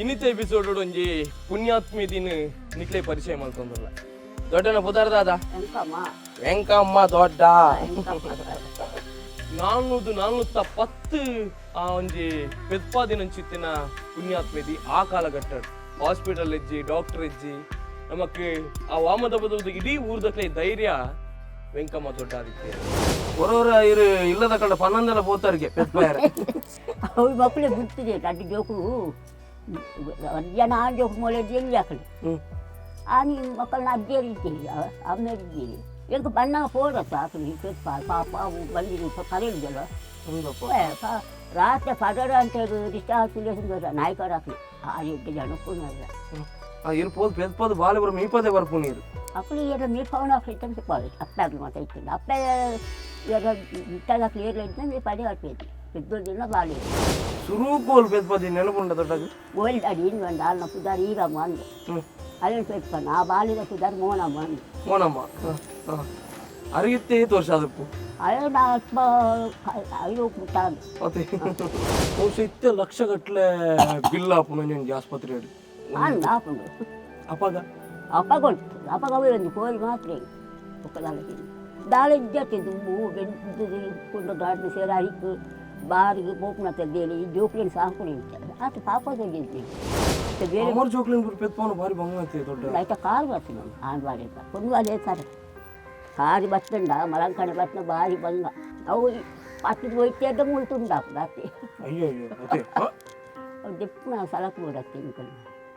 ಇನಿತ ಎಪಿಸೋಡ್ ಒಂಜಿ ಪುಣ್ಯಾತ್ಮಿ ದಿನ ನಿಕ್ಲೆ ಪರಿಚಯ ಮಲ್ತೊಂದುಲ್ಲ. ದೊಡ್ಡನ ಪುದರ್ದಾದ? ಎಂಕಮ್ಮ. ವೆಂಕಮ್ಮ ದೊಡ್ಡ. 410 ಆ ಒಂಜಿ ಪೆದ್ಪಾದಿನಂಚಿತ್ತಿನ ಪುಣ್ಯಾತ್ಮೆದಿ. ಆ ಕಾಲಘಟ್ಟ ಹಾಸ್ಪಿಟಲ್ ಇಜ್ಜಿ, ಡಾಕ್ಟರ್ ಇಜ್ಜಿ. ನಮಕ್ ಆ ವಾಮದ ಬದವುದು ಇಡೀ ಊರ್ದಕ್ಲೆ ಧೈರ್ಯ ವೆಂಕಮ್ಮ ದೊಡ್ಡ ಆದಿತ್ಯ. ಹೊರವರ ಇರು ಇಲ್ಲದ ಕಂಡ ಪನ್ನೊಂದೆಲ್ಲ ಪೋತಾರಿಗೆ ಪೆದ್ಪಾಯರೆ. ಅವು ಮಕ್ಕಳೇ ಗುರ್ತಿದೆ. ಅಡ್ಡ ಜೋಕುಲು ಜನ ಜೋಕು ಮೊಳೆ ಎಲ್ಲಿ ಹಾಕಲಿ. ಆನಿ ಮಕ್ಕಳನ್ನ ಅಜ್ಜಿಯರು ಇದ್ದೀರಿ, ಅಮ್ಮೇರು ಇದ್ದೀರಿ. ಎಂಕ್ ಬಣ್ಣ ಪೋಡತ್ತ ಆಕಲಿ ಪಾಪ. ಅವು ಬಂದಿರಿ ಕರೆಯಿದ್ದಲ್ಲ. ಹೌದಪ್ಪ. ರಾತ್ರಿ ಪದರ ಅಂತ ಡಿಸ್ಟಾರ್ಜ್ ನಾಯ್ಕರ ಹಾಕಲಿ. ಆ ಎಡ್ಡೆ ಜನಕ್ಕೂ ಆ ಇರು ಪೋದು ಪೆದ್ಪಾದು ಬಾಲೆ ಬರ ಮೀಪದೆ ಬರ್ಪು ನೀರು. ಅಕ್ಕಲು ಏರ ಮೀಪವನ ಹಾಕಲಿ ಸಿಕ್ಕಾವೆ. ಅಪ್ಪ ಮಾತಾ ಇತ್ತು. ಅಪ್ಪ ಏರ ಇಟ್ಟಾಗ ಕ್ಲಿಯರ್ ಇದ್ದ ಮೀ ಪದೇ ಹಾಕ್ಬೇಕು. పెద్దోళ్ళు తిన్న బాగాలేదు. ಸುರೂಕೋಲ್ ಪೆದ್ಪಾದಿ ನೆನಪುಂಡ ದೊಡ್ಡದು? ಓಲ್ಡ್ ಅಡಿ ಒಂದು ಅಲ್ಲ ಪುದಾರ್ ಈರಮ್ಮ ಅಂದು. ಅದೇನು ಪೆಪ್ಪ ಆ ಬಾಲಿದ ಪುದಾರ್ ಮೋನಮ್ಮ ಅಂದು. ಮೋನಮ್ಮ. ಅರಿಗಿತ್ತೇ ವರ್ಷ ಅದಪ್ಪು? ಅಯ್ಯೋ, ನಾ ಅಲ್ಪ ಐದು ಮುಟ್ಟ. ಅದೇ ಬಹುಶಃ ಇತ್ತೆ ಲಕ್ಷ ಗಟ್ಟಲೆ ಬಿಲ್ ಆಪುನ ಒಂಜಿ ಆಸ್ಪತ್ರೆ. ಅಂದ ಆಪುಂಡು. ಅಪಗ? ಅಪಗ ಉಂಟು. ಅಪಗ ಒಂದು ಕೋಳಿ ಮಾತ್ರ ಒಕ್ಕದಾಲ ದಾಳ ಇಜ್ಜತ್ತೆ. ದುಂಬು ಬೆಂದು ಕೊಂಡು ಗಾಡಿ ಸೇರ ಐಕ್ ಬಾರಿಗೆ ಪೋಪುನ ತೆದ್ದೇಲಿ ಈ ಜೋಕ್ಲಿನ ಸಾಂಕುನಿ ಆತ ಪಾಪ ತೆಗೆದ್ವಿ ಬೇರೆ. ಅಮರ್ ಜೋಕ್ಲಿನ್ ಪೂರ ಪೆತ್ಪವನ ಭಾರಿ ಬಂಗ ಆತೆ ದೊಡ್ಡ. ಐತ ಕಾರು ಬರ್ತದೆ ಆಣ್ ಬಾರಿ ಪೊಣ್ಣು ಬಾರಿ ಸರ್ ಕಾರು ಬತ್ತಂಡ ಮಲಂಕಣೆ ಬತ್ತನ ಬಾರಿ ಬಂಗ. ಅವು ಪತ್ತದ ಒಯ್ತೇದ ಮುಳ್ತುಂಡ ಅತ್ತೆ. ಅಯ್ಯೋ ಅಯ್ಯೋ, ಅದೇ. ಅವು ದೆಪ್ಪುನ ಸಲಕ್ ಬೋಡತ್ತೆ ಇಂಕಲ್.